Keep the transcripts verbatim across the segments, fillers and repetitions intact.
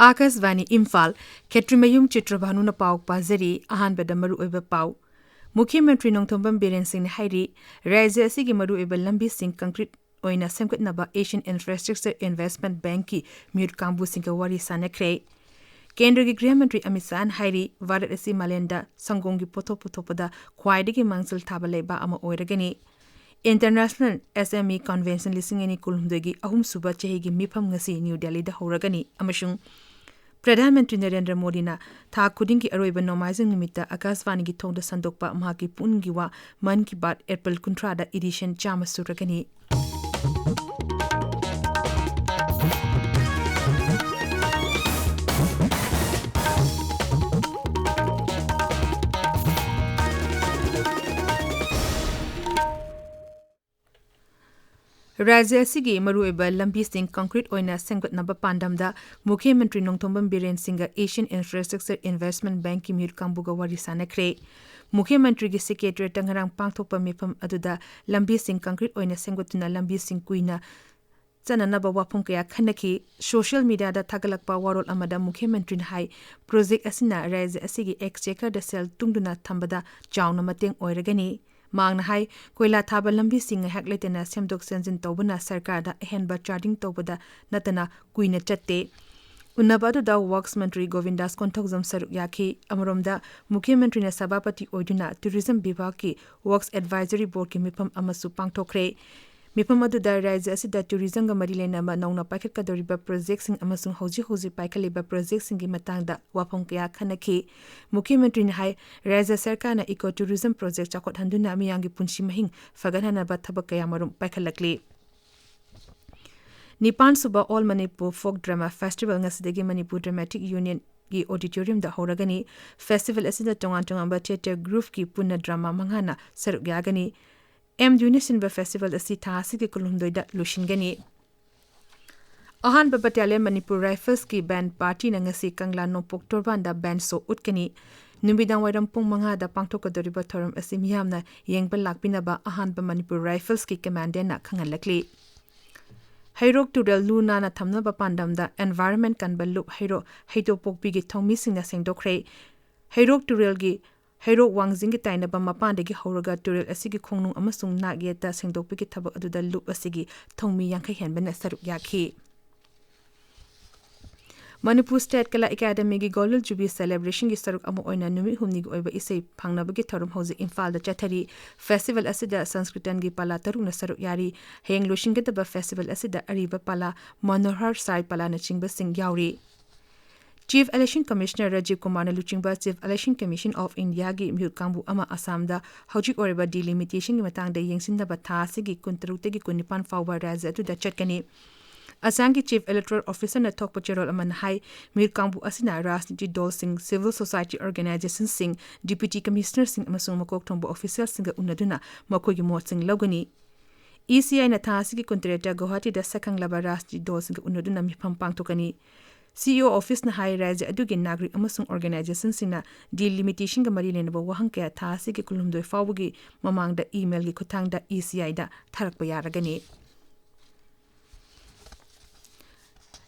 ꯑꯥꯀꯥꯁꯕꯥꯅꯤ ꯏꯝꯐꯥꯜ, ꯈꯦꯇ꯭ꯔꯤꯃꯌꯨꯝ ꯆꯤꯇ꯭ꯔꯚꯥꯅꯨꯅ ꯄꯥꯎ ꯄꯥꯖꯔꯤ꯫ ꯑꯍꯥꯟꯕꯗ ꯃꯔꯨꯑꯣꯏꯕ ꯄꯥꯎ꯫ ꯃꯨꯈ꯭ꯌ ꯃꯟꯇ꯭ꯔꯤ ꯅꯣꯡꯊꯣꯝꯕꯝ ꯕꯤꯔꯦꯟ ꯁꯤꯡꯅ ꯍꯥꯏꯔꯤ, ꯔꯥꯖ꯭ꯌ ꯑꯁꯤꯒꯤ ꯃꯔꯨꯑꯣꯏꯕ ꯂꯝꯕꯤꯁꯤꯡ concrete ꯑꯣꯏꯅ ꯁꯦꯝꯒꯠꯅꯕ Asian Infrastructure Investment Bankꯀꯤ ꯃꯤꯍꯨꯠ ꯀꯥꯡꯕꯨꯁꯤꯡꯒ ꯋꯥꯔꯤ ꯁꯥꯅꯈ꯭ꯔꯦ꯫ ꯀꯦꯟꯗ꯭ꯔꯒꯤ ꯒ꯭ꯔꯤꯍ ꯃꯟꯇ꯭ꯔꯤ ꯑꯃꯤꯠ ꯁꯥꯍꯅ ꯍꯥꯏꯔꯤ, ꯚꯥꯔꯠ ꯑꯁꯤ ꯃꯥꯂꯦꯝꯗ ꯁꯪꯒꯣꯝꯒꯤ ꯄꯣꯠꯊꯣꯛ ꯄꯨꯊꯣꯛꯄꯗ ꯈ꯭ꯋꯥꯏꯗꯒꯤ ꯃꯥꯡꯖꯤꯜ ꯊꯥꯕ ꯂꯩꯕꯥꯛ ꯑꯃ ꯑꯣꯏꯔꯒꯅꯤ꯫ International S M E Convention ꯂꯤꯁꯤꯡ ꯑꯅꯤ ꯀꯨꯟꯍꯨꯝꯗꯣꯏꯒꯤ ꯑꯍꯨꯝꯁꯨꯕ ꯆꯍꯤꯒꯤ ꯃꯤꯐꯝ ꯉꯁꯤ ꯅ꯭ꯌꯨ ꯗꯦꯜꯂꯤꯗ ꯍꯧꯔꯒꯅꯤ ꯑꯃꯁꯨꯡ ꯄ꯭ꯔꯙꯥꯟ ꯃꯟꯇ꯭ꯔꯤ ꯅꯔꯦꯟꯗ꯭ꯔ ꯃꯣꯗꯤꯅ ꯊꯥ ꯈꯨꯗꯤꯡꯒꯤ ꯑꯔꯣꯏꯕ ꯅꯣꯡꯃꯥꯏꯖꯤꯡ ꯅꯨꯃꯤꯠꯇ ꯑꯥꯀꯥꯁꯕꯥꯅꯤꯒꯤ ꯊꯣꯡꯗ ꯁꯟꯗꯣꯛꯄ ꯃꯍꯥꯛꯀꯤ ꯄꯨꯛꯅꯤꯡꯒꯤ ꯋꯥ ꯃꯟ ꯀꯤ ꯕꯥꯠ April ꯀꯨꯟꯊ꯭ꯔꯥꯗ edition ꯆꯥꯝꯃ ꯁꯨꯔꯒꯅꯤ꯫ ꯔꯥꯖ꯭ꯌ ꯑꯁꯤꯒꯤ ꯃꯔꯨꯑꯣꯏꯕ ꯂꯝꯕꯤꯁꯤꯡ concrete ꯑꯣꯏꯅ ꯁꯦꯝꯒꯠꯅꯕ ꯄꯥꯟꯗꯝꯗ ꯃꯨꯈ꯭ꯌ ꯃꯟꯇ꯭ꯔꯤ ꯅꯣꯡꯊꯣꯝꯕꯝ ꯕꯤꯔꯦꯟ ꯁꯤꯡꯒ Asian Infrastructure Investment Bankꯀꯤ ꯃꯤꯍꯨꯠ ꯀꯥꯡꯕꯨꯒ ꯋꯥꯔꯤ ꯁꯥꯅꯈ꯭ꯔꯦ꯫ ꯃꯨꯈ꯭ꯌ ꯃꯟꯇ꯭ꯔꯤꯒꯤ secretariatꯇ ꯉꯔꯥꯡ ꯄꯥꯡꯊꯣꯛꯄ ꯃꯤꯐꯝ ꯑꯗꯨꯗ ꯂꯝꯕꯤꯁꯤꯡ concrete ꯑꯣꯏꯅ ꯁꯦꯝꯒꯠꯇꯨꯅ ꯂꯝꯕꯤꯁꯤꯡ ꯀꯨꯏꯅ ꯆꯠꯅꯅꯕ ꯋꯥꯐꯝ ꯀꯌꯥ ꯈꯟꯅꯈꯤ꯫ Social mediaꯗ ꯊꯥꯒꯠꯂꯛꯄ ꯋꯥꯔꯣꯜ ꯑꯃꯗ ꯃꯨꯈ꯭ꯌ ꯃꯟꯇ꯭ꯔꯤꯅ ꯍꯥꯏ, project ꯑꯁꯤꯅ ꯔꯥꯖ꯭ꯌ ꯑꯁꯤꯒꯤ exchequerꯗ ꯁꯦꯜ ꯇꯨꯡꯗꯨꯅ ꯊꯝꯕꯗ ꯆꯥꯎꯅ ꯃꯇꯦꯡ ꯑꯣꯏꯔꯒꯅꯤ꯫ ꯃꯍꯥꯛꯅ ꯍꯥꯏ, ꯀꯣꯏꯂꯥ ꯊꯥꯕ ꯂꯝꯕꯤꯁꯤꯡ ꯉꯥꯏꯍꯥꯛ ꯂꯩꯇꯅ ꯁꯦꯝꯗꯣꯛ ꯁꯦꯝꯖꯤꯟ ꯇꯧꯕꯅ ꯁꯔꯀꯥꯔꯗ ꯑꯍꯦꯟꯕ charging ꯇꯧꯕꯗ ꯅꯠꯇꯅ ꯀꯨꯏꯅ ꯆꯠꯇꯦ꯫ ꯎꯅꯕ ꯑꯗꯨꯗ Works ꯃꯟꯇ꯭ꯔꯤ ꯒꯣꯕꯤꯟꯗꯥꯁ ꯀꯣꯟꯊꯧꯖꯝ ꯁꯔꯨꯛ ꯌꯥꯈꯤ꯫ ꯑꯃꯔꯣꯝꯗ, ꯃꯨꯈ꯭ꯌ ꯃꯟꯇ꯭ꯔꯤꯅ ꯁꯚꯥꯄꯇꯤ ꯑꯣꯏꯗꯨꯅ Tourism ꯕꯤꯚꯥꯒꯀꯤ Works Advisory Boardꯀꯤ ꯃꯤꯐꯝ ꯑꯃꯁꯨ ꯄꯥꯡꯊꯣꯛꯈ꯭ꯔꯦ꯫ ꯃꯤꯐꯝ ꯑꯗꯨꯗ ꯔꯥꯖ꯭ꯌ ꯑꯁꯤꯗ tourismꯒ ꯃꯔꯤ ꯂꯩꯅꯕ ꯅꯧꯅ ꯄꯥꯏꯈꯠꯀꯗꯧꯔꯤꯕ projectꯁꯤꯡ ꯑꯃꯁꯨꯡ ꯍꯧꯖꯤꯛ ꯍꯧꯖꯤꯛ ꯄꯥꯏꯈꯠꯂꯤꯕ projectꯁꯤꯡꯒꯤ ꯃꯇꯥꯡꯗ ꯋꯥꯐꯝ ꯀꯌꯥ ꯈꯟꯅꯈꯤ꯫ ꯃꯨꯈ꯭ꯌ ꯃꯟꯇ꯭ꯔꯤꯅ ꯍꯥꯏ, ꯔꯥꯖ꯭ꯌ ꯁꯔꯀꯥꯔꯅ eco tourism project ꯆꯥꯎꯈꯠꯍꯟꯗꯨꯅ ꯃꯤꯌꯥꯝꯒꯤ ꯄꯨꯟꯁꯤ ꯃꯍꯤꯡ ꯐꯒꯠꯍꯟꯅꯕ ꯊꯕꯛ ꯀꯌꯥꯃꯔꯨꯝ ꯄꯥꯏꯈꯠꯂꯛꯂꯤ꯫ ꯅꯤꯄꯥꯟꯁꯨꯕ All Manipur Folk Drama Festival ꯉꯁꯤꯗꯒꯤ ꯃꯅꯤꯄꯨꯔ Dramatic Unionꯒꯤ auditoriumꯗ ꯍꯧꯔꯒꯅꯤ꯫ Festival ꯑꯁꯤꯗ ꯇꯣꯉꯥꯟ ꯇꯣꯉꯥꯟꯕ theatre groupꯀꯤ ꯄꯨꯟꯅ drama ꯃꯉꯥꯅ ꯁꯔꯨꯛ ꯌꯥꯒꯅꯤ꯫ M Dꯅ ꯁꯤꯟꯕ festival ꯑꯁꯤ ꯊꯥ ꯑꯁꯤꯒꯤ ꯀꯨꯟꯍꯨꯝꯗꯣꯏꯗ ꯂꯣꯏꯁꯤꯟꯒꯅꯤ꯫ ꯑꯍꯥꯟꯕ Battalion Manipur Riflesꯀꯤ band partyꯅ ꯉꯁꯤ ꯀꯪꯂꯥ ꯅꯣꯡꯄꯣꯛ ꯇꯣꯔꯕꯥꯟꯗ band show ꯎꯠꯀꯅꯤ꯫ ꯅꯨꯃꯤꯗꯥꯡ ꯋꯥꯏꯔꯝ ꯄꯨꯡ ꯃꯉꯥꯗ ꯄꯥꯡꯊꯣꯛꯀꯗꯧꯔꯤꯕ ꯊꯧꯔꯝ ꯑꯁꯤ ꯃꯤꯌꯥꯝꯅ ꯌꯦꯡꯕ ꯂꯥꯛꯄꯤꯅꯕ ꯑꯍꯥꯟꯕ Manipur Riflesꯀꯤ commandantꯅ ꯈꯪꯍꯜꯂꯛꯂꯤ꯫ ꯍꯩꯔꯣꯛ ꯇꯨꯔꯦꯜ ꯂꯨ ꯅꯥꯟꯅ ꯊꯝꯅꯕ ꯄꯥꯟꯗꯝꯗ environment ꯀꯟꯕ ꯂꯨꯞ ꯍꯩꯔꯣꯛ ꯍꯩꯇꯣꯄꯣꯛꯄꯤꯒꯤ ꯊꯧꯃꯤꯁꯤꯡꯅ ꯁꯦꯡꯗꯣꯛꯈ꯭ꯔꯦ꯫ ꯍꯩꯔꯣꯛ ꯇꯨꯔꯦꯜꯒꯤ ꯍꯩꯔꯣꯛ ꯋꯥꯡꯖꯤꯡꯒꯤ ꯇꯥꯏꯅꯕ ꯃꯄꯥꯟꯗꯒꯤ ꯍꯧꯔꯒ ꯇꯨꯔꯦꯜ ꯑꯁꯤꯒꯤ ꯈꯣꯡꯅꯨꯡ ꯑꯃꯁꯨꯡ ꯅꯥꯛ ꯌꯦꯠꯇ ꯁꯦꯡꯗꯣꯛꯄꯒꯤ ꯊꯕꯛ ꯑꯗꯨꯗ ꯂꯨꯞ ꯑꯁꯤꯒꯤ ꯊꯧꯃꯤ ꯌꯥꯡꯈꯩ ꯍꯦꯟꯕꯅ ꯁꯔꯨꯛ ꯌꯥꯈꯤ꯫ ꯃꯅꯤꯄꯨꯔ ꯁ꯭ꯇꯦꯠ ꯀꯂꯥ ꯑꯦꯀꯥꯗꯃꯤꯒꯤ ꯒꯣꯜꯗꯟ ꯖꯨꯕꯤꯂꯤ ꯁꯦꯂꯦꯕ꯭ꯔꯦꯁꯟꯒꯤ ꯁꯔꯨꯛ ꯑꯃ ꯑꯣꯏꯅ ꯅꯨꯃꯤꯠ ꯍꯨꯝꯅꯤꯒꯤ ꯑꯣꯏꯕ ꯏꯁꯩ ꯐꯪꯅꯕꯒꯤ ꯊꯧꯔꯝ ꯍꯧꯖꯤꯛ ꯏꯝꯐꯥꯜꯗ ꯆꯠꯊꯔꯤ꯫ ꯐꯦꯁꯇꯤꯚꯦꯜ ꯑꯁꯤꯗ ꯁꯪꯁꯀ꯭ꯔꯤꯇꯟꯒꯤ ꯄꯂꯥ ꯇꯔꯨꯛꯅ ꯁꯔꯨꯛ ꯌꯥꯔꯤ꯫ ꯍꯌꯦꯡ ꯂꯣꯏꯁꯤꯟꯒꯗꯕ ꯐꯦꯁꯇꯤꯚꯦꯜ ꯑꯁꯤꯗ ꯑꯔꯤꯕ ꯄꯂꯥ, ꯃꯅꯣꯍꯔ ꯁꯥꯏ ꯄꯂꯥꯅꯆꯤꯡꯕꯁꯤꯡ ꯌꯥꯎꯔꯤ꯫ ꯆꯤꯐ ꯏꯂꯦꯛꯁꯟ ꯀꯃꯤꯁꯅꯔ ꯔꯥꯖꯤꯕ ꯀꯨꯃꯥꯔꯅ ꯂꯨꯆꯤꯡꯕ ꯆꯤꯐ ꯏꯂꯦꯛꯁꯟ ꯀꯃꯤꯁꯟ ꯑꯣꯐ ꯏꯟꯗꯤꯌꯥꯒꯤ ꯃꯤꯍꯨꯠ ꯀꯥꯡꯕꯨ ꯑꯃ ꯑꯁꯥꯝꯗ ꯍꯧꯖꯤꯛ ꯑꯣꯏꯔꯤꯕ ꯗꯤꯂꯤꯃꯤꯇꯦꯁꯟꯒꯤ ꯃꯇꯥꯡꯗ ꯌꯦꯡꯁꯤꯟꯅꯕ ꯊꯥ ꯑꯁꯤꯒꯤ ꯀꯨꯟꯇꯔꯨꯛꯇꯒꯤ ꯀꯨꯟꯅꯤꯄꯥꯟ ꯐꯥꯎꯕ ꯔꯥꯖ꯭ꯌ ꯑꯗꯨꯗ ꯆꯠꯀꯅꯤ꯫ ꯑꯁꯥꯝꯒꯤ ꯆꯤꯐ ꯏꯂꯦꯛꯇꯣꯔꯦꯜ ꯑꯣꯐꯤꯁꯔꯅ ꯊꯣꯛꯄ ꯆꯦꯔꯣꯜ ꯑꯃꯅ ꯍꯥꯏ, ꯃꯤꯍꯨꯠ ꯀꯥꯡꯕꯨ ꯑꯁꯤꯅ ꯔꯥꯖꯅꯤꯇꯤ ꯗꯜꯁꯤꯡ, ꯁꯤꯚꯤꯜ ꯁꯣꯁꯥꯏꯇꯤ ꯑꯣꯔꯒꯅꯥꯏꯖꯦꯁꯟꯁꯤꯡ, ꯗꯤꯄ꯭ꯌꯨꯇꯤ ꯀꯃꯤꯁꯅꯔꯁꯤꯡ ꯑꯃꯁꯨꯡ ꯃꯀꯣꯛ ꯊꯣꯡꯕ ꯑꯣꯐꯤꯁꯤꯌꯦꯜꯁꯤꯡꯒ ꯎꯅꯗꯨꯅ ꯃꯈꯣꯏꯒꯤ ꯃꯣꯠꯁꯤꯡ ꯂꯧꯒꯅꯤ꯫ ꯏ ꯁꯤ ꯑꯥꯏꯅ ꯊꯥ ꯑꯁꯤꯒꯤ ꯀꯨꯟꯇꯔꯦꯠꯇ ꯒꯧꯍꯥꯇꯤꯗ ꯁꯛꯈꯪꯂꯕ ꯔꯥꯖꯅꯤꯇꯤ ꯗꯜꯁꯤꯡꯒ ꯎꯅꯗꯨꯅ ꯃꯤꯐꯝ ꯄꯥꯡꯊꯣꯛꯀꯅꯤ꯫ ꯁꯤ ꯏ ꯑꯣ ꯑꯣꯐꯤꯁꯅ ꯍꯥꯏ, ꯔꯥꯖ꯭ꯌ ꯑꯗꯨꯒꯤ ꯅꯥꯒꯔꯤꯛ ꯑꯃꯁꯨꯡ ꯑꯣꯔꯒꯅꯥꯏꯖꯦꯁꯟꯁꯤꯡꯅ ꯗꯤꯂꯤꯃꯤꯇꯦꯁꯟꯒ ꯃꯔꯤ ꯂꯩꯅꯕ ꯋꯥꯍꯪ ꯀꯌꯥ ꯊꯥ ꯑꯁꯤꯒꯤ ꯀꯨꯟꯍꯨꯝꯗꯣꯏ ꯐꯥꯎꯕꯒꯤ ꯃꯃꯥꯡꯗ ꯏꯃꯦꯜꯒꯤ ꯈꯨꯠꯊꯥꯡꯗ ꯏ ꯁꯤ ꯑꯥꯏꯗ ꯊꯥꯔꯛꯄ ꯌꯥꯔꯒꯅꯤ꯫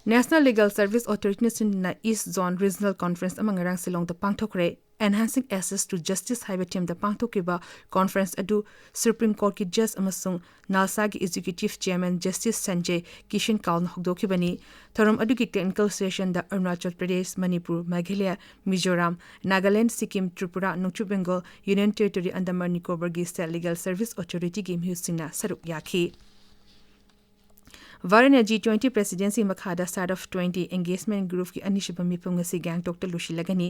National Legal Service Authorityꯅ ꯁꯤꯟꯗꯨꯅ East Zone Regional Conference ꯑꯃ ꯉꯔꯥꯡ ꯁꯤꯂꯣꯡꯗ ꯄꯥꯡꯊꯣꯛꯈ꯭ꯔꯦ꯫ Enhancing Access to Justice ꯍꯥꯏꯕ ꯊꯤꯝꯗ ꯄꯥꯡꯊꯣꯛꯈꯤꯕ ꯀꯣꯟꯐ꯭ꯔꯦꯟꯁ ꯑꯗꯨ ꯁꯨꯄ꯭ꯔꯤꯝ ꯀꯣꯔꯠꯀꯤ ꯖꯖ ꯑꯃꯁꯨꯡ ꯅꯥꯜꯁꯥꯒꯤ executive chairman justice Sanjay Kishan ꯀꯥꯎꯜꯅ ꯍꯧꯗꯣꯛꯈꯤꯕꯅꯤ꯫ ꯊꯧꯔꯝ ꯑꯗꯨꯒꯤ ꯇꯦꯛꯅꯤꯀꯦꯜ ꯁꯦꯁꯟꯗ ꯑꯔꯨꯅꯥꯆꯜ ꯄ꯭ꯔꯗꯦꯁ, ꯃꯅꯤꯄꯨꯔ, ꯃꯦꯘꯥꯂꯌ, ꯃꯤꯖꯣꯔꯥꯝ, ꯅꯥꯒꯥꯂꯦꯟꯗ, ꯁꯤꯛꯀꯤꯝ, ꯇ꯭ꯔꯤꯄꯨꯔꯥ, ꯅꯣꯡꯆꯨꯞ ꯕꯦꯡꯒꯣꯜ, ꯌꯨꯅꯤꯌꯟ ꯇꯦꯔꯤꯇꯣꯔꯤ ꯑꯟꯗꯃꯥꯟ ꯅꯤꯀꯣꯕꯔꯒꯤ ꯁ꯭ꯇꯦꯠ ꯂꯤꯒꯦꯜ ꯁꯔꯚꯤꯁ ꯑꯣꯊꯣꯔꯤꯇꯤꯒꯤ ꯃꯤꯍꯨꯠꯁꯤꯡꯅ ꯁꯔꯨꯛ ꯌꯥꯈꯤ꯫ ꯚꯥꯔꯠꯅ ꯖꯤ ꯇ꯭ꯋꯦꯟꯇꯤ ꯄ꯭ꯔꯦꯁꯤꯗꯦꯟꯁꯤ ꯃꯈꯥꯗ ꯁꯥꯔꯠ ꯑꯣꯐ ꯇ꯭ꯋꯦꯟꯇꯤ ꯑꯦꯡꯒꯦꯖꯃꯦꯟ ꯒ꯭ꯔꯨꯞꯀꯤ ꯑꯅꯤꯁꯨꯕ ꯃꯤꯐꯝ ꯉꯁꯤ ꯒꯦꯡꯇꯣꯛꯇ ꯂꯣꯏꯁꯤꯜꯂꯒꯅꯤ꯫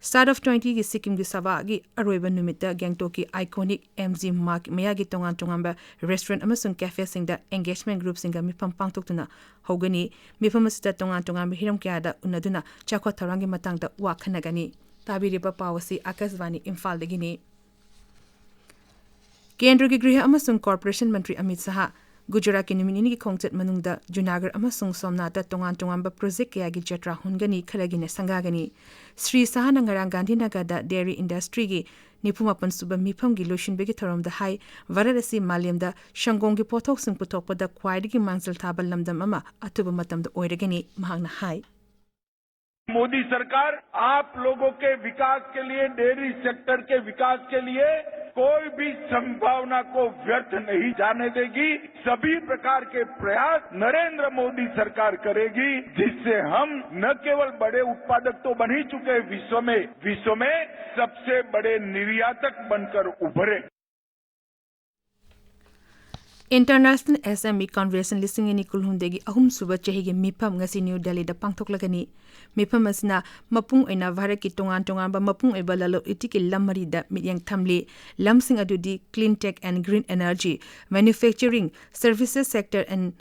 ꯁꯥꯔꯠ ꯑꯣꯐ ꯇ꯭ꯋꯦꯟꯇꯤꯒꯤ ꯁꯤꯛꯀꯤꯝꯒꯤ ꯁꯚꯥꯒꯤ ꯑꯔꯣꯏꯕ ꯅꯨꯃꯤꯠꯇ ꯒꯦꯡꯇꯣꯛꯀꯤ ꯑꯥꯏꯀꯣꯅꯤꯛ ꯑꯦꯝ ꯖꯤ ꯃꯥꯔꯛ ꯃꯌꯥꯒꯤ ꯇꯣꯉꯥꯟ ꯇꯣꯉꯥꯟꯕ ꯔꯦꯁꯇꯨꯔꯦꯟꯠ ꯑꯃꯁꯨꯡ ꯀꯦꯐꯦꯁꯤꯡꯗ ꯑꯦꯡꯒꯦꯖꯃꯦꯟ ꯒ꯭ꯔꯨꯞꯁꯤꯡꯒ ꯃꯤꯐꯝ ꯄꯥꯡꯊꯣꯛꯇꯨꯅ ꯍꯧꯒꯅꯤ꯫ ꯃꯤꯐꯝ ꯑꯁꯤꯗ ꯇꯣꯉꯥꯟ ꯇꯣꯉꯥꯟꯕ ꯍꯤꯔꯝ ꯀꯌꯥꯗ ꯎꯅꯗꯨꯅ ꯆꯥꯎꯈꯠ ꯊꯧꯔꯥꯡꯒꯤ ꯃꯇꯥꯡꯗ ꯋꯥ ꯈꯟꯅꯒꯅꯤ꯫ ꯇꯥꯕꯤꯔꯤꯕ ꯄꯥꯎ ꯑꯁꯤ ꯑꯥꯀꯥꯁꯕꯥꯅꯤ ꯏꯝꯐꯥꯜꯗꯒꯤꯅꯤ꯫ ꯀꯦꯟꯗ꯭ꯔꯒꯤ ꯒ꯭ꯔꯤꯍ ꯑꯃꯁꯨꯡ ꯀꯣꯔꯄꯣꯔꯦꯁꯟ ꯃꯟꯇ꯭ꯔꯤ ꯑꯃꯤꯠ ꯁꯍꯥ ꯒꯨꯖꯔꯥꯠꯀꯤ ꯅꯨꯃꯤꯠ ꯅꯤꯅꯤꯒꯤ ꯈꯣꯡꯆꯠ ꯃꯅꯨꯡꯗ ꯖꯨꯅꯥꯒꯔ ꯑꯃꯁꯨꯡ ꯁꯣꯝꯅꯥꯊꯇ ꯇꯣꯉꯥꯟ ꯇꯣꯉꯥꯟꯕ ꯄ꯭ꯔꯣꯖꯦꯛ ꯀꯌꯥꯒꯤ ꯖꯇ꯭ꯔꯥ ꯍꯨꯟꯒꯅꯤ, ꯈꯔꯒꯤꯅ ꯁꯪꯒꯥꯒꯅꯤ꯫ ꯁ꯭ꯔꯤ ꯁꯍꯥꯅ ꯉꯔꯥꯡ ꯒꯥꯟꯙꯤꯅꯒꯔꯗ ꯗꯦꯔꯤ ꯏꯟꯗꯁꯇ꯭ꯔꯤꯒꯤ ꯅꯤꯐꯨ ꯃꯥꯄꯟ ꯁꯨꯕ ꯃꯤꯐꯝꯒꯤ ꯂꯣꯏꯁꯤꯟꯕꯒꯤ ꯊꯧꯔꯝꯗ ꯍꯥꯏ, ꯚꯥꯔꯠ ꯑꯁꯤ ꯃꯥꯂꯦꯝꯗ ꯁꯪꯒꯣꯝꯒꯤ ꯄꯣꯠꯊꯣꯛꯁꯤꯡ ꯄꯨꯊꯣꯛꯄꯗ ꯈ꯭ꯋꯥꯏꯗꯒꯤ ꯃꯥꯡꯖꯤꯜ ꯊꯥꯕ ꯂꯝꯗꯝ ꯑꯃ ꯑꯊꯨꯕ ꯃꯇꯝꯗ ꯑꯣꯏꯔꯒꯅꯤ꯫ ꯃꯍꯥꯛꯅ ꯍꯥꯏ, मोदी सरकार आप लोगों के विकास के लिए, डेयरी सेक्टर के विकास के लिए कोई भी संभावना को व्यर्थ नहीं जाने देगी। सभी प्रकार के प्रयास नरेंद्र मोदी सरकार करेगी, जिससे हम न केवल बड़े उत्पादक तो बन ही चुके हैं विश्व में, विश्व में सबसे बड़े निर्यातक बनकर उभरे। International S M E Convention ꯂꯤꯁꯤꯡ ꯑꯅꯤ ꯀꯨꯟꯍꯨꯝꯗꯣꯏꯒꯤ ꯑꯍꯨꯝꯁꯨꯕ ꯆꯍꯤꯒꯤ ꯃꯤꯐꯝ ꯉꯁꯤ ꯅ꯭ꯌꯨ ꯗꯦꯜꯂꯤꯗ ꯄꯥꯡꯊꯣꯛꯂꯒꯅꯤ꯫ ꯃꯤꯐꯝ ꯑꯁꯤꯅ ꯃꯄꯨꯡ ꯑꯣꯏꯅ ꯚꯥꯔꯠꯀꯤ ꯇꯣꯉꯥꯟ ꯇꯣꯉꯥꯟꯕ ꯃꯄꯨꯡ ꯑꯣꯏꯕ ꯂꯂꯣꯟ ꯏꯇꯤꯛꯀꯤ ꯂꯝ ꯃꯔꯤꯗ ꯃꯤꯠꯌꯦꯡ ꯊꯝꯂꯤ꯫ ꯂꯝꯁꯤꯡ ꯑꯗꯨꯗꯤ clean tech and green energy, manufacturing, services sector and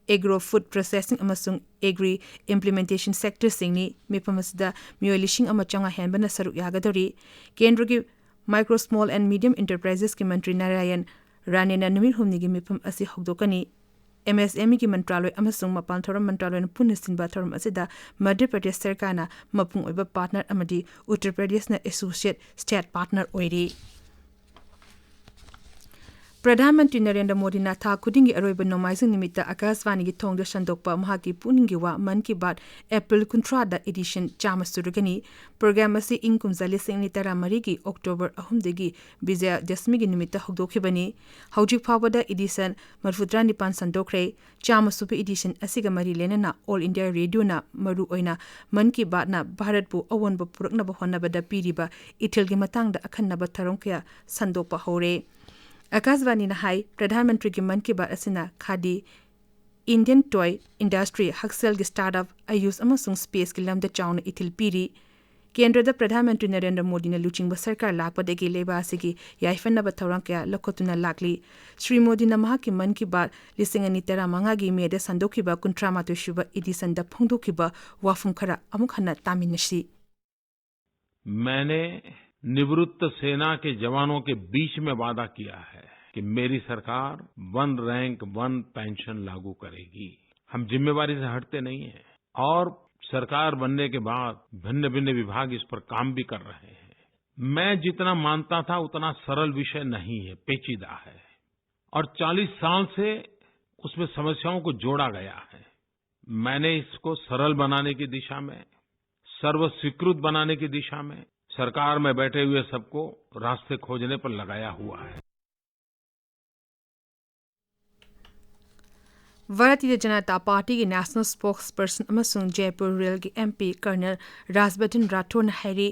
agro food processing ꯑꯃꯁꯨꯡ agri implementation sectorꯁꯤꯡꯅꯤ꯫ ꯃꯤꯐꯝ ꯑꯁꯤꯗ ꯃꯤꯑꯣꯏ ꯂꯤꯁꯤꯡ ꯑꯃ ꯆꯥꯝꯃꯉꯥ ꯍꯦꯟꯕꯅ ꯁꯔꯨꯛ ꯌꯥꯒꯗꯧꯔꯤ꯫ ꯀꯦꯟꯗ꯭ꯔꯒꯤ Micro, Small and Medium Enterprisesꯀꯤ ꯃꯟꯇ꯭ꯔꯤ ꯅꯥꯔꯥꯌꯟ ꯔꯥꯅꯦꯅ ꯅꯨꯃꯤꯠ ꯍꯨꯝꯅꯤꯒꯤ ꯃꯤꯐꯝ ꯑꯁꯤ ꯍꯧꯗꯣꯛꯀꯅꯤ꯫ M S M Eꯒꯤ ꯃꯟꯇ꯭ꯔꯥꯂꯣꯏ ꯑꯃꯁꯨꯡ ꯃꯄꯥꯟ ꯊꯧꯔꯝ ꯃꯟꯇ꯭ꯔꯥꯂꯣꯏꯅ ꯄꯨꯟꯅ ꯁꯤꯟꯕ ꯊꯧꯔꯝ ꯑꯁꯤꯗ ꯃꯙ꯭ꯌ ꯄ꯭ꯔꯗꯦꯁ ꯁꯔꯀꯥꯔꯅ ꯃꯄꯨꯡ ꯑꯣꯏꯕ partner ꯑꯃꯗꯤ ꯎꯠꯇꯔ ꯄ꯭ꯔꯗꯦꯁꯅ associate state partner ꯑꯣꯏꯔꯤ꯫ ꯄ꯭ꯔꯙꯥꯟ ꯃꯟꯇ꯭ꯔꯤ ꯅꯔꯦꯟꯗ꯭ꯔ ꯃꯣꯗꯤꯅ ꯊꯥ ꯈꯨꯗꯤꯡꯒꯤ ꯑꯔꯣꯏꯕ ꯅꯣꯡꯃꯥꯏꯖꯤꯡ ꯅꯨꯃꯤꯠꯇ ꯑꯀꯥꯁꯕꯥꯅꯤꯒꯤ ꯊꯣꯡꯗ ꯁꯟꯗꯣꯛꯄ ꯃꯍꯥꯛꯀꯤ ꯄꯨꯛꯅꯤꯡꯒꯤ ꯋꯥ ꯃꯟ ꯀꯤ ꯕꯥꯠ April ꯀꯨꯟꯊ꯭ꯔꯥꯗ edition ꯆꯥꯝꯃ ꯁꯨꯔꯒꯅꯤ꯫ Program ꯑꯁꯤ ꯏꯪ ꯀꯨꯝꯖꯥ ꯂꯤꯁꯤꯡ ꯑꯅꯤ ꯇꯔꯥꯃꯔꯤꯒꯤ October ꯑꯍꯨꯝꯗꯒꯤ ꯕꯤꯖꯌꯗꯁꯃꯤꯒꯤ ꯅꯨꯃꯤꯠꯇ ꯍꯧꯗꯣꯛꯈꯤꯕꯅꯤ꯫ ꯍꯧꯖꯤꯛ ꯐꯥꯎꯕꯗ edition ꯃꯔꯤꯐꯨꯇꯔꯥ ꯅꯤꯄꯥꯟ ꯁꯟꯗꯣꯛꯈ꯭ꯔꯦ꯫ ꯆꯥꯝꯃ ꯁꯨꯕ edition ꯑꯁꯤꯒ ꯃꯔꯤ ꯂꯩꯅꯅ All India Radioꯅ ꯃꯔꯨ ꯑꯣꯏꯅ ꯃꯟ ꯀꯤ ꯕꯥꯠꯅ ꯚꯥꯔꯠꯄꯨ ꯑꯑꯣꯟꯕ ꯄꯨꯔꯛꯅꯕ ꯍꯣꯠꯅꯕꯗ ꯄꯤꯔꯤꯕ ꯏꯊꯤꯜꯒꯤ ꯃꯇꯥꯡꯗ ꯑꯈꯟꯅꯕ ꯊꯧꯔꯝ ꯀꯌꯥ ꯁꯟꯗꯣꯛꯄ ꯍꯧꯔꯦ꯫ ꯑꯀꯥꯁꯕꯥꯅꯤꯅ ꯍꯥꯏ, ꯄ꯭ꯔꯙꯥꯟ ꯃꯟꯇ꯭ꯔꯤꯒꯤ ꯃꯟ ꯀꯤ ꯕꯥꯠ ꯑꯁꯤꯅ ꯈꯥꯗꯤ, Indian toy industry, ꯍꯛꯁꯦꯜꯒꯤ startup, ꯑꯌꯨꯁ ꯑꯃꯁꯨꯡ spaceꯀꯤ ꯂꯝꯗ ꯆꯥꯎꯅ ꯏꯊꯤꯜ ꯄꯤꯔꯤ꯫ ꯀꯦꯟꯗ꯭ꯔꯗ ꯄ꯭ꯔꯙꯥꯟ ꯃꯟꯇ꯭ꯔꯤ ꯅꯔꯦꯟꯗ꯭ꯔ ꯃꯣꯗꯤꯅ ꯂꯨꯆꯤꯡꯕ ꯁꯔꯀꯥꯔ ꯂꯥꯛꯄꯗꯒꯤ ꯂꯩꯕꯥꯛ ꯑꯁꯤꯒꯤ ꯌꯥꯏꯐꯅꯕ ꯊꯧꯔꯥꯡ ꯀꯌꯥ ꯂꯧꯈꯠꯇꯨꯅ ꯂꯥꯛꯂꯤ꯫ ꯁ꯭ꯔꯤ ꯃꯣꯗꯤꯅ ꯃꯍꯥꯛꯀꯤ ꯃꯟ ꯀꯤ ꯕꯥꯠ ꯂꯤꯁꯤꯡ ꯑꯅꯤ ꯇꯔꯥꯃꯉꯥꯒꯤ ꯃꯦꯗ ꯁꯟꯗꯣꯛꯈꯤꯕ ꯀꯨꯟꯊ꯭ꯔꯥ ꯃꯥꯊꯣꯏ ꯁꯨꯕ editionꯗ ꯐꯣꯡꯗꯣꯛꯈꯤꯕ ꯋꯥꯐꯝ ꯈꯔ ꯑꯃꯨꯛ ꯍꯟꯅ ꯇꯥꯃꯤꯟꯅꯁꯤ꯫ मैंने निवृत्त सेना के जवानों के बीच में वादा किया है कि मेरी सरकार वन रैंक वन पेंशन लागू करेगी। हम जिम्मेवारी से हटते नहीं हैं और सरकार बनने के बाद भिन्न भिन्न विभाग इस पर काम भी कर रहे हैं। मैं जितना मानता था उतना सरल विषय नहीं है, पेचीदा है। और चालीस साल से उसमें समस्याओं को जोड़ा गया है। मैंने इसको सरल बनाने की दिशा में, सर्व स्वीकृत बनाने की दिशा में सरकार में बैठे हुए सबको रास्ते खोजने पर लगाया हुआ है। ꯚꯥꯔꯇꯤꯌ ꯖꯅꯇꯥ ꯄꯥꯔꯇꯤꯒꯤ ꯅꯦꯁꯅꯦꯜ ꯁ꯭ꯄꯣꯛꯁꯄꯔꯁꯟ ꯑꯃꯁꯨꯡ ꯖꯦꯄꯨꯔ ꯔꯨꯔꯦꯜꯒꯤ ꯑꯦꯝ ꯄꯤ ꯀꯔꯅꯦꯜ ꯔꯥꯖꯕꯔꯙꯟ ꯔꯥꯊꯣꯔꯅ ꯍꯥꯏꯔꯤ,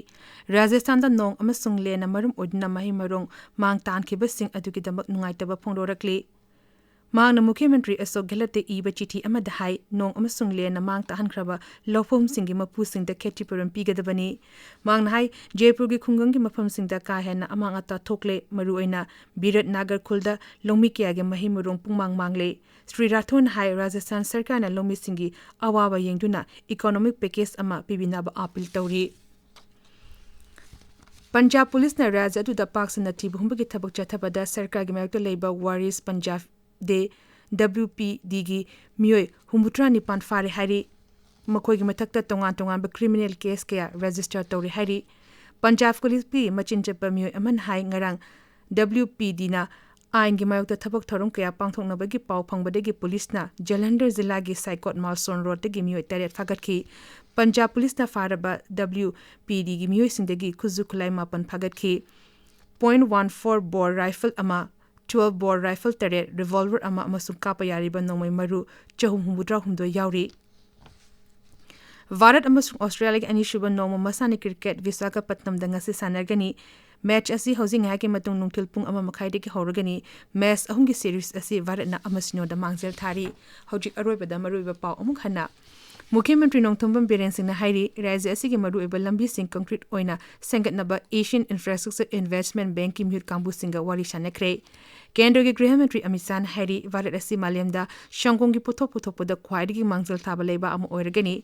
ꯔꯥꯖꯁꯊꯥꯟꯗ ꯅꯣꯡ ꯑꯃꯁꯨꯡ ꯂꯦꯟꯅ ꯃꯔꯝ ꯑꯣꯏꯗꯨꯅ ꯃꯍꯩ ꯃꯔꯣꯡ ꯃꯥꯡ ꯇꯥꯍꯟꯈꯤꯕꯁꯤꯡ ꯑꯗꯨꯒꯤꯗꯃꯛ ꯅꯨꯡꯉꯥꯏꯇꯕ ꯐꯣꯡꯗꯣꯔꯛꯂꯤ꯫ ꯃꯍꯥꯛꯅ ꯃꯨꯈ꯭ꯌ ꯃꯟꯇ꯭ꯔꯤ ꯑꯁꯣꯛ ꯒꯦꯍꯂꯠꯇ ꯏꯕ ꯆꯤꯊꯤ ꯑꯃꯗ ꯍꯥꯏ, ꯅꯣꯡ ꯑꯃꯁꯨꯡ ꯂꯦꯟꯅ ꯃꯥꯡ ꯇꯥꯍꯟꯈ꯭ꯔꯕ ꯂꯧꯐꯝꯁꯤꯡꯒꯤ ꯃꯄꯨꯁꯤꯡꯗ ꯈꯦꯇꯤꯄꯨꯔꯟ ꯄꯤꯒꯗꯕꯅꯤ꯫ ꯃꯍꯥꯛꯅ ꯍꯥꯏ, ꯖꯦꯄꯨꯔꯒꯤ ꯈꯨꯡꯒꯪꯒꯤ ꯃꯐꯝꯁꯤꯡꯗ ꯀꯥ ꯍꯦꯟꯅ ꯑꯃꯥꯡ ꯑꯇꯥ ꯊꯣꯛꯂꯦ, ꯃꯔꯨꯑꯣꯏꯅ ꯕꯤꯔꯠ ꯅꯥꯒꯔ ꯈꯨꯜꯗ ꯂꯧꯃꯤ ꯀꯌꯥꯒꯤ ꯃꯍꯩ ꯃꯔꯣꯡ ꯄꯨꯡꯃꯥꯡ ꯃꯥꯡꯂꯦ꯫ ꯁ꯭ꯔꯤ ꯔꯥꯊꯣꯔꯅ ꯍꯥꯏ, ꯔꯥꯖꯁꯊꯥꯟ ꯁꯔꯀꯥꯔꯅ ꯂꯧꯃꯤꯁꯤꯡꯒꯤ ꯑꯋꯥꯕ ꯌꯦꯡꯗꯨꯅ ꯏꯀꯣꯅꯣꯃꯤꯛ ꯄꯦꯀꯦꯖ ꯑꯃ ꯄꯤꯕꯤꯅꯕ ꯑꯥꯄꯤꯜ ꯇꯧꯔꯤ꯫ ꯄꯟꯖꯥꯕ ꯄꯨꯂꯤꯁꯅ ꯔꯥꯖ꯭ꯌ ꯑꯗꯨꯗ ꯄꯥꯛ ꯁꯟꯅ ꯊꯤꯕ ꯍꯨꯝꯕꯒꯤ ꯊꯕꯛ ꯆꯠꯊꯕꯗ ꯁꯔꯀꯥꯔꯒꯤ ꯃꯥꯌꯣꯛꯇ ꯂꯩꯕ ꯋꯥꯔꯤꯁ ꯄꯟꯖꯥꯕ ꯗꯦ, ꯗꯕ꯭ꯂꯤꯌꯨ ꯄꯤ ꯗꯤꯒꯤ ꯃꯤꯑꯣꯏ ꯍꯨꯝꯐꯨꯇꯔꯥ ꯅꯤꯄꯥꯟ ꯐꯥꯔꯦ ꯍꯥꯏꯔꯤ꯫ ꯃꯈꯣꯏꯒꯤ ꯃꯊꯛꯇ ꯇꯣꯉꯥꯟ ꯇꯣꯉꯥꯟꯕ ꯀ꯭ꯔꯤꯃꯤꯅꯦꯜ ꯀꯦꯁ ꯀꯌꯥ ꯔꯦꯖꯤꯁꯇꯔ ꯇꯧꯔꯤ ꯍꯥꯏꯔꯤ꯫ ꯄꯟꯖꯥꯕ ꯄꯨꯂꯤꯁꯀꯤ ꯃꯆꯤꯟ ꯆꯠꯄ ꯃꯤꯑꯣꯏ ꯑꯃꯅ ꯍꯥꯏ, ꯉꯔꯥꯡ ꯗꯕ꯭ꯂꯤꯌꯨ ꯄꯤ ꯗꯤꯅ ꯑꯥꯏꯟꯒꯤ ꯃꯥꯌꯣꯛꯇ ꯊꯕꯛ ꯊꯧꯔꯝ ꯀꯌꯥ ꯄꯥꯡꯊꯣꯛꯅꯕꯒꯤ ꯄꯥꯎ ꯐꯪꯕꯗꯒꯤ ꯄꯨꯂꯤꯁꯅ ꯖꯂꯟꯙꯔ ꯖꯤꯂꯥꯒꯤ ꯁꯥꯏꯀꯣꯠ ꯃꯥꯜꯁꯣꯟ ꯔꯣꯗꯇꯒꯤ ꯃꯤꯑꯣꯏ ꯇꯔꯦꯠ ꯐꯥꯒꯠꯈꯤ꯫ ꯄꯟꯖꯥꯕ ꯄꯨꯂꯤꯁꯅ ꯐꯥꯔꯕ ꯗꯕ꯭ꯂꯤꯌꯨ ꯄꯤ ꯗꯤꯒꯤ ꯃꯤꯑꯣꯏꯁꯤꯡꯗꯒꯤ ꯈꯨꯠꯁꯨ ꯈꯨꯠꯂꯥꯏ ꯃꯥꯄꯟ ꯐꯥꯒꯠꯈꯤ꯫ ꯄꯣꯏꯟꯠ ꯋꯥꯟ ꯐꯣꯔ ꯕꯣꯔ ꯔꯥꯏꯐꯜ ꯑꯃ, ꯇ꯭ꯋꯦꯜꯐ ꯕꯣꯔ ꯔꯥꯏꯐꯜ ꯇꯔꯦꯠ, ꯔꯤꯚꯣꯜꯚꯔ ꯑꯃ ꯑꯃꯁꯨꯡ ꯀꯥꯞꯄ ꯌꯥꯔꯤꯕ ꯅꯣꯡꯃꯩ ꯃꯔꯨ ꯆꯍꯨꯝ ꯍꯨꯝꯐꯨꯇꯔꯥ ꯍꯨꯝꯗꯣꯏ ꯌꯥꯎꯔꯤ꯫ ꯚꯥꯔꯠ ꯑꯃꯁꯨꯡ ꯑꯣꯁꯇ꯭ꯔꯦꯂꯤꯌꯥꯒꯤ ꯑꯅꯤꯁꯨꯕ ꯅꯣꯡꯃ ꯃꯁꯥꯟꯅ ꯀ꯭ꯔꯤꯀꯦꯠ ꯕꯤꯁꯥꯈꯥꯄꯠꯅꯝꯗ ꯉꯁꯤ ꯁꯥꯟꯅꯒꯅꯤ꯫ ꯃꯦꯆ ꯑꯁꯤ ꯍꯧꯖꯤꯛ ꯉꯥꯏꯍꯥꯛꯀꯤ ꯃꯇꯨꯡ ꯅꯨꯡꯊꯤꯜ ꯄꯨꯡ ꯑꯃ ꯃꯈꯥꯏꯗꯒꯤ ꯍꯧꯔꯒꯅꯤ꯫ ꯃꯦꯆ ꯑꯍꯨꯝꯒꯤ ꯁꯤꯔꯤꯖ ꯑꯁꯤ ꯚꯥꯔꯠꯅ ꯑꯃ ꯁꯤꯅꯣꯗ ꯃꯥꯡꯖꯤꯜ ꯊꯥꯔꯤ꯫ ꯍꯧꯖꯤꯛ ꯑꯔꯣꯏꯕꯗ ꯃꯔꯨꯑꯣꯏꯕ ꯄꯥꯎ ꯑꯃꯨꯛ ꯍꯟꯅ꯫ ꯃꯨꯈ꯭ꯌ ꯃꯟꯇ꯭ꯔꯤ ꯅꯣꯡꯊꯣꯝꯕꯝ ꯕꯤꯔꯦꯟ ꯁꯤꯡꯅ ꯍꯥꯏꯔꯤ, ꯔꯥꯖ꯭ꯌ ꯑꯁꯤꯒꯤ ꯃꯔꯨꯑꯣꯏꯕ ꯂꯝꯕꯤꯁꯤꯡ ꯀꯪꯀ꯭ꯔꯤꯠ ꯑꯣꯏꯅ ꯁꯦꯝꯒꯠꯅꯕ ꯑꯦꯁꯤꯌꯥꯟ ꯏꯟꯐ꯭ꯔꯥꯁ꯭ꯇ꯭ꯔꯛꯆꯔ ꯏꯟꯚꯦꯁ꯭ꯠꯃꯦꯟꯠ ꯕꯦꯡꯛꯀꯤ ꯃꯤꯍꯨꯠ ꯀꯥꯡꯕꯨꯁꯤꯡꯒ ꯋꯥꯔꯤ ꯁꯥꯟꯅꯈ꯭ꯔꯦ꯫ ꯀꯦꯟꯗ꯭ꯔꯒꯤ ꯒ꯭ꯔꯤꯍ ꯃꯟꯇ꯭ꯔꯤ ꯑꯃꯤꯠ ꯁꯥꯍꯅ ꯍꯥꯏꯔꯤ, ꯚꯥꯔꯠ ꯑꯁꯤ ꯃꯥꯂꯦꯝꯗ ꯁꯪꯒꯣꯝꯒꯤ ꯄꯣꯠꯊꯣꯛ ꯄꯨꯊꯣꯛꯄꯗ ꯈ꯭ꯋꯥꯏꯗꯒꯤ ꯃꯥꯡꯖꯤꯜ ꯊꯥꯕ ꯂꯩꯕꯥꯛ ꯑꯃ ꯑꯣꯏꯔꯒꯅꯤ꯫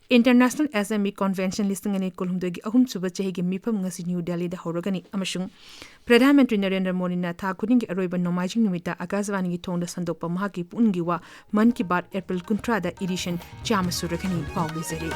ꯏꯟꯇꯔꯅꯦꯁꯅꯦꯜ ꯑꯦꯁ ꯑꯦꯝ ꯏ ꯀꯣꯟꯚꯦꯟꯁꯟ ꯂꯤꯁꯤꯡ ꯑꯅꯤ ꯀꯨꯟꯍꯨꯝꯗꯣꯏꯒꯤ ꯑꯍꯨꯝꯁꯨꯕ ꯆꯍꯤꯒꯤ ꯃꯤꯐꯝ ꯉꯁꯤ ꯅ꯭ꯌꯨ ꯗꯦꯜꯂꯤꯗ ꯍꯧꯔꯒꯅꯤ ꯑꯃꯁꯨꯡ ꯄ꯭ꯔꯙꯥꯟ ꯃꯟꯇ꯭ꯔꯤ ꯅꯔꯦꯟꯗ꯭ꯔ ꯃꯣꯗꯤꯅ ꯊꯥ ꯈꯨꯗꯤꯡꯒꯤ ꯑꯔꯣꯏꯕ ꯅꯣꯡꯃꯥꯏꯖꯤꯡ ꯅꯨꯃꯤꯠꯇ ꯑꯀꯥꯁꯕꯥꯅꯤꯒꯤ ꯊꯣꯡꯗ ꯁꯟꯗꯣꯛꯄ ꯃꯍꯥꯛꯀꯤ ꯄꯨꯛꯅꯤꯡꯒꯤ ꯋꯥ ꯃꯟ ꯀꯤ ꯕꯥꯠ ꯑꯦꯄ꯭ꯔꯤꯜ ꯀꯨꯟꯊ꯭ꯔꯥꯗ ꯏꯗꯤꯁꯟ ꯆꯥꯝꯃ ꯁꯨꯔꯒꯅꯤ꯫ ꯄꯥꯎ ꯂꯣꯏꯖꯔꯦ꯫